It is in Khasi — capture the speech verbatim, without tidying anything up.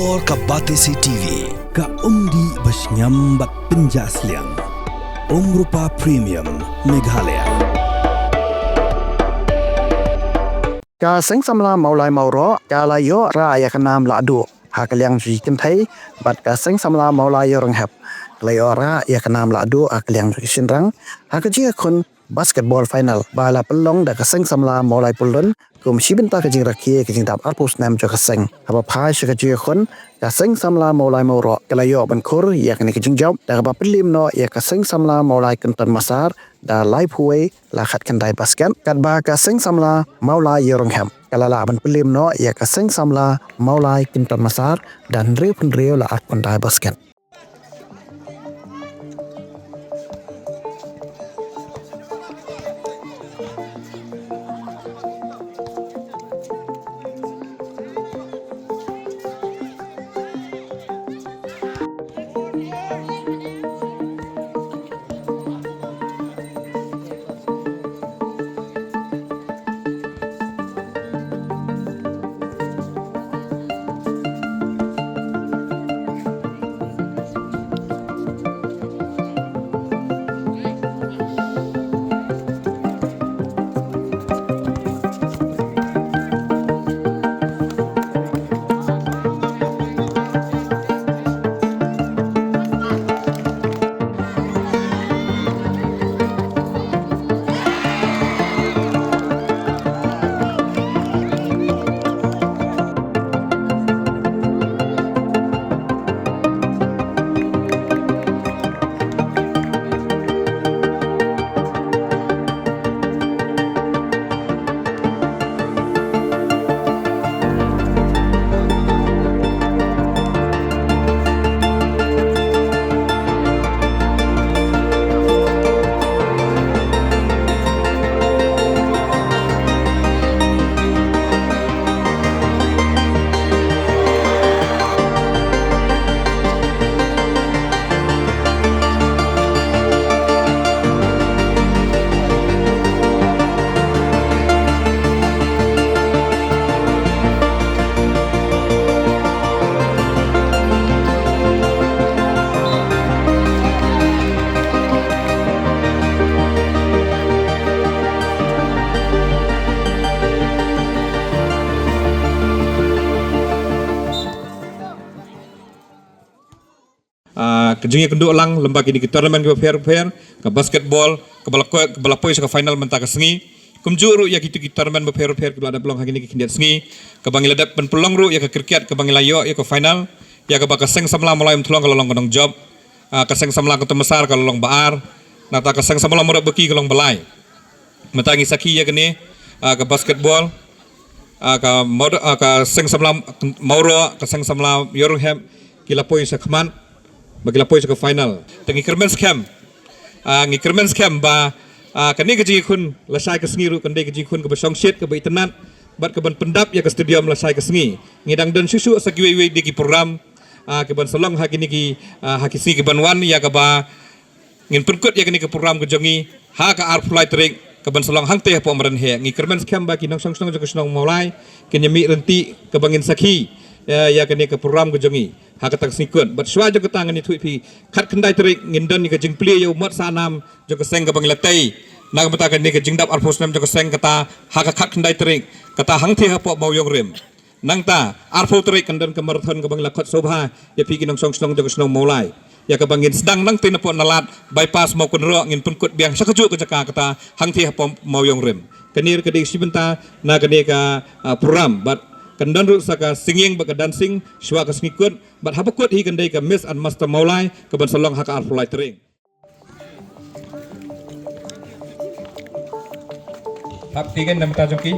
Or ka Batesi T V, ka umdih ba shngiam bad pynjah sliang. Umrupa Premium, Meghalaya. Ka Seng Samla Mawlai Mawroh ka la ïoh rah ïa ka nam lahduh ha ka liang jong ki kynthei, bad ka Seng Samla Mawlai Ïewrynghep ka la ïoh rah ïa ka nam lahduh ha ka liang jong ki shynrang ha ka jingïakhun basketball final ba la pynlong da ka Seng Samla Mawlai Pyllun kum shi bynta ka jingrakhe ka jingdap arphew snem jong ka seng. Haba phai sha ka jingïakhun, ka Seng Samla Mawlai Mawroh ka la ïoh ban khur ïa kane ka jingjop da kaba pynliem noh ïa ka Seng Samla Mawlai Kynton Massar da laiphew wei la khatkhyndai basket, katba ka Seng Samla Mawlai Ïewrynghep ka la lah ban pynliem noh ïa ka Seng Samla Mawlai Kynton Massar da hynriewphew hynriew la arphew khyndai basket. Ah, ka jingïakynduh lang lem bad kine ki tournament kiba pher pher, ka basketball, kaba la ko-, kaba la poi sha ka final mynta ka sngi. Kumjuh ruh ïa kito ki tournament bapher bapher kiba la dep long ha kine ki khyndiat sngi, kaba ngi la dep pynpulong ruh ïa ka cricket kaba ngi la ïoh ïa ka final, ïa kaba ka Seng Samla Mawlai Umthlong ka la long ka nongjop, ah, ka Seng Samla Kynton Massar ka la long ba ar, nangta ka Seng Samla Mawroh Baki ka long ba lai. Mynta ngi sakhi ïa kane, ah, ka basketball, ah, ka Mawd-, ah, ka Seng Samla Mawroh, ka Seng Samla Ïewrynghep, ki la poi sha khmat, ba ki la poi sha ka final. Te ngi kyrmen skhem, ah, ngi kyrmen skhem ba, ah, kane ka jingïakhun lashai ka sngi ruh kan dei ka jingïakhun kaba shongshit, kaba itynnad, bad kaban pyndap ïa ka stadium lashai ka sngi. Ngi dang don shuh shuh sa kiwei wei de ki program, ah, kiban sa long ha kine ki, ah, ha ki sngi kiban wan, ïa kaba ngin pynkut ïa kane ka program ka jong ngi ha ka arphew lai tarik kaban sa long hangtei hapoh Madan Heh. Ngi kyrmen skhem ba ki nongshong shnong jong ka shnong Mawlai kin ïa mih ryntih kaba ngin sakhi, eh, ïa kane ka program ka jong ngi ha kata ka sngi kut. Bad shuwa jong kata ngan ïathuh ïa phi, khatkhyndai tarik ngin don ïa ka jingplie ïa u mot sahnam jong ka seng kaba ngi la tei na ka bynta kane ka jingdap arphew snem jong ka seng, kata ha ka khatkhyndai tarik, kata hangtei hapoh Mawïong Rim. Nangta arphew tarik kan don ka marathon kaba ngi la khot sngewbha ïa phi ki nongshong shnong jong ka shnong Mawlai, ïa kaba ngin sdang nangtei napoh Nalat bypass Mawkynroh, ngin pynkut biang sha kajuh ka jaka, kata hangtei hapoh Mawïong Rim. Kane ruh ka dei shi bynta na kane ka, ah, program, bad kan don ruh sa ka singing bad ka dancing shuwa ka sngi kut, bad haba kut hi kan dei ka Miss and Master Mawlai kaban sa long ha ka arphew lai tarik. Hap ti kan na bynta jong ki.